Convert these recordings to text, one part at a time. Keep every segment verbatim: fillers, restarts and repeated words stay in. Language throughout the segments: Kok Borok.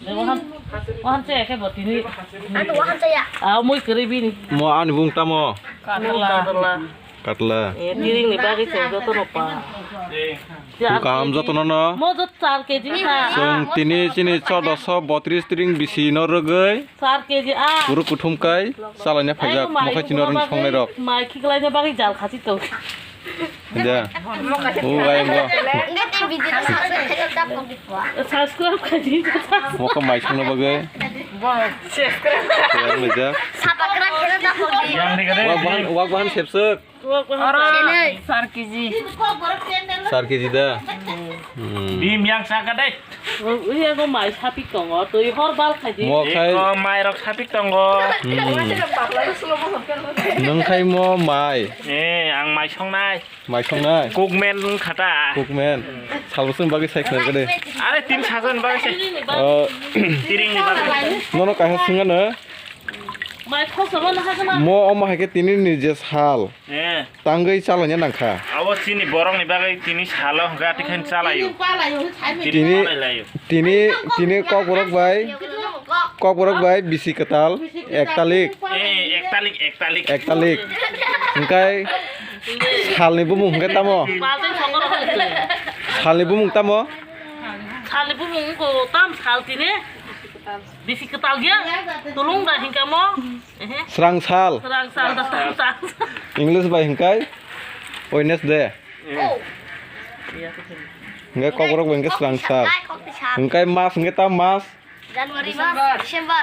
Wahan, wahan chaya khe bo tini. Ano wahan chaya. Ah, mui kwrwi bini. Mo ani bung tamo? Katla. Katla. Eh, tiring ni bagwi chwng joto no pa. Khum kaham joto no no. Mo jot char K G ha. Chwng tini chini chordo so botris tiring bisi no rwgwi. Char K G a. Kuru kuthum kai chalaina phaijak, mokhai chini oroni songnai rok. Mai khiklaina bagwi jal khasi tong. Da. O gai mo. Subscribe khaidi. Mokha mai songna bagwi. Tayar rijak. Wak bahan, wak bahan sepsuk. Oro sar K G. Sar K G da. Hmm. Bim yang saka dai. Uya go mai sapik tongo, twi hor bal khaidi. Mo khai. Eko mai rok sapik tongo. Hmm. Nung khai mo mai. Eh, ang mai songnai. Mai songnai. Cookman khata. Cookman. Salbosong bagwi sai khna gade. Are tin sajon bagwi sai. Oh. Tiring ni bagwi. Nono kaisa singano. Mai khoso no hagana. Mo omo hai khe tini ni je sal. Eh. Tangwi chalaina nangkha. Abo chini borok ni bagwi tini salo hwnkhe atikhan chalaio. Tini, tini, tini kokborok bai, kokborok bai bisi kwtal ek talik. Eh, ek talik, ek talik. Ek talik. Hwnkhe salni bumung hwnkhe tamo? Salni bumung tamo? Salni bumung wngkha tam sal tini. Bisi kwtal ya. Tulung da hingkamo. Ehe. Srang sal. Srang sal da srang sal. English bai hingkai Wednesday. Oh. Hingkai kokborok bai hingkai srang sal. Hingkai mas hingkai ta mas. January mas, December.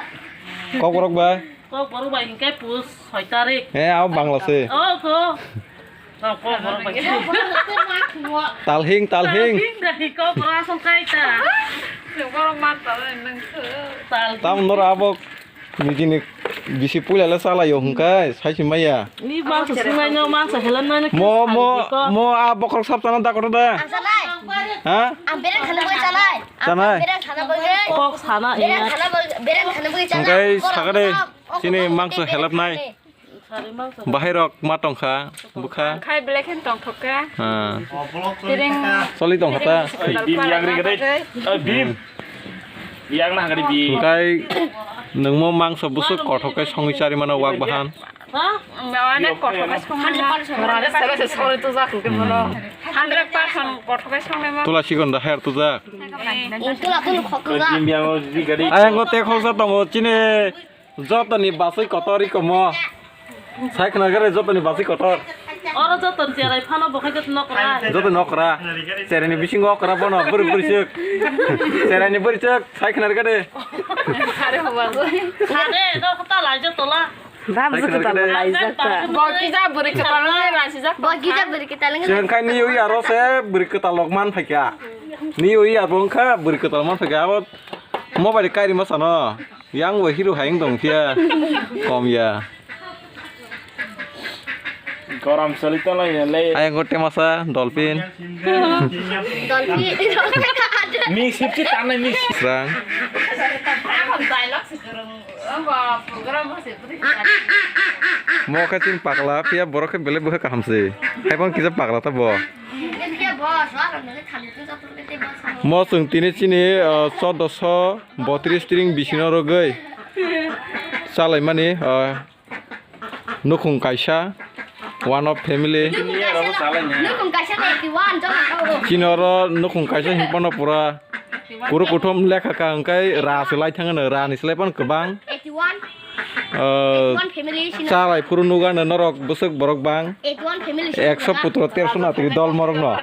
Kokborok bai. Kokborok bai hingkai pus soi tarik. Eh, abo Bangla se. Oh, ko. Talhing, talhing. Tam nor abo nijini bisi puila le chalai o hwnkhe sai se maya. Ni mangsa sungai no mangsa helan nai. Mo, mo, mo a bokrok sap chana da koto da. Ha? Ang bereng khana bai chalai. Chanai. Bereng khana bai. Kok sana bereng khana bai, bereng khana bai chalai. Hwnkhe sakade chini mangsa helap nai. Bahai rok ma tongkha, bwkha. Khai belai khe tongthok kha. Ha. Tiring. Choli tongkha ta. Bim yang ri gede. Bim. Yang na gede bim. Hwnkhe nwngmo mangso bwswk kothok khe songwi chari mano wak bahan. Ha? Mane kothok khe songwi mano. Hundred percent kothok khe songwi mano. Tula sikon da her tujak. Tula tulu khok tujak. Bim yang ri gede. Ayang ko te khoksa tongo chini. Jotoni basui kotor ikomo. Sai khna gare jotoni basui kotor. Oro joton cherai phano bo khai joto nokra. Joto nokra. Cherai ni bisingo okra bono bwrwi bwrwi suk. Cherai ni bwrwi suk sai khna gare. Are ho ba. Sare no khata lai joto la. Bam sai khna joto gare. Lai jata. Bo kija bwrwi kwtal nang lai si jak. Bo kija bwrwi kwtal nang. Chwng khai ni ui aro se bwrwi kwtal lok man phaikha. Ni ui abo wngkha bwrwi kwtal man phaikha abo. Mobile kairi ma sano. Yang bo hero hai wng tong phiya. Kom ya. Gorom soli tolo ya le. Ayang ko temasa dolphin. Dolphin. Mix hipsi tanai mix. Srang. Mo khe chini pakla phiya borok khe belai bwkha kaham se. Hai bang kisa pakla ta bo. Mo chwng tini chini, ah, chordo so. Botris tiring bisino rwgwi chalaimani, ah, nukhung kaisa, one of family. Nukhung kaisa de, one jona. Chini oro nukhung kaisa hinphano pura kuru kuthum lekha ka hwnkhe ra se lai thangano, ra ni slai phano kwbang. Eighty one. Ah, eighty one family sino. Chalai phuru nugano norok bwswk borok bang. Eighty one family sino. Ekso putro terso natri dol morokno.